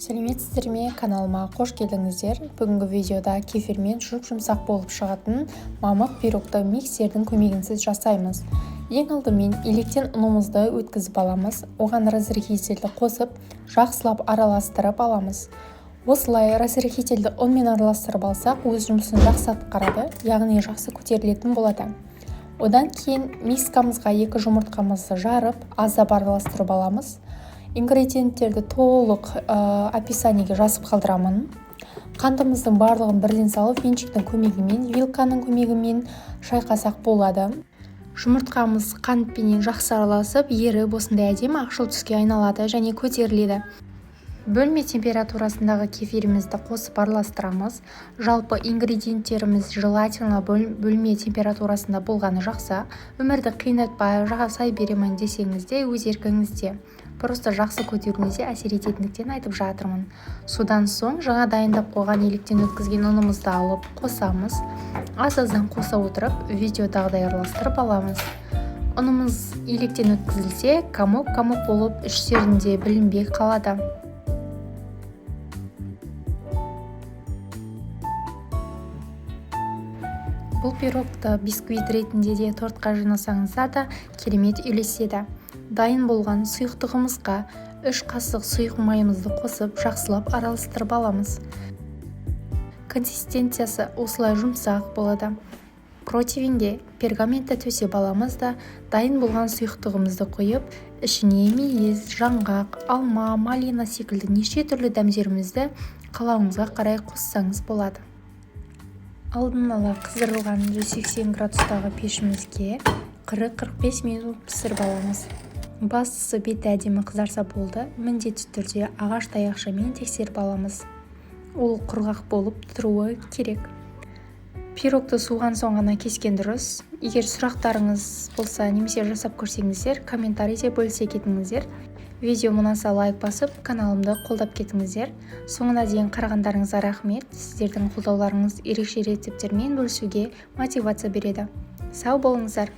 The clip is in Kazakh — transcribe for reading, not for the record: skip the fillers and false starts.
Сәлеметсіздер ме, каналыма қош келдіңіздер. Бүгінгі видеода кефирмен жұп-жұмсақ болып шығатын мамық пирогты миксердің көмегінсіз жасаймыз. Ең алдымен електен ұнымызды өткізіп аламыз. Оған разрыхлительді қосып, жақсылап араластырып аламыз. Осылай разрыхлительді ұнмен араластырып алсақ, өз жұмысын жақсы атқарады, яғни жақсы көтерілетін болады. Одан кейін мискамызға 2 жұмыртқамызды жарып, аздап араластырып аламыз. Ингредиенттерді толық описаниеге жазып қалдырамын. Қантымыздың барлығын бірден салып, венчиктің көмегімен, вилканың көмегімен шайқасақ болады. Жұмыртқамыз қантпенен жақсы араласып, еріп, осындай әдемі ақшыл түске айналады және көтеріледі. Бөлме температурасындағы кефирімізді қосып араластырамыз. Жалпы ингредиенттеріміз желательно бөлме температурасында болғаны жақсы. Өмірді қиындатпай жасай беремін десеңіз де өз еркіңізде. Просто жақсы көтеруіне әсер ететіндіктен айтып жатырмын. Содан соң жаңа дайындап қойған електен өткізген ұнымызды алып қосамыз. Аз-аздан қоса отырып, видеодағыдай араластырып аламыз. Ұнымыз електен өткізілсе, комок-комок болып іштерінде білінбей қалады. Бұл пирогты бисквит ретінде де тортқа жинасаңыздар да керемет үйлеседі. Дайын болған сұйықтығымызға 3 қасық сұйық майымызды қосып, жақсылап араластырып аламыз. Консистенциясы осылай жұмсақ болады. Противенге пергаментті төсеп аламыз да, дайын болған сұйықтығымызды құйып, ішіне мейіз, жаңғақ, алма, малина секілді неше түрлі дәмдерімізді қалауыңызға қарай қоссаңыз болады. Алдын ала қыздырылған 180 градустағы пешімізге 40-45 минут пісіріп аламыз. Бастысы беті әдемі қызарса болды, міндетті түрде ағаш таяқшамен тексеріп аламыз. Ол құрғақ болып тұруы керек. Пирогты суыған соң ғана кескен дұрыс. Егер сұрақтарыңыз болса немесе жасап көрсеңіздер, комментарийде бөлісе кетіңіздер. Видео ұнаса лайк басып, каналымды қолдап кетіңіздер. Соңына дейін қарағандарыңызға рахмет. Сіздердің қолдауларыңыз ерекше рецепттермен бөлісуге мотивация береді. Сау болыңыздар.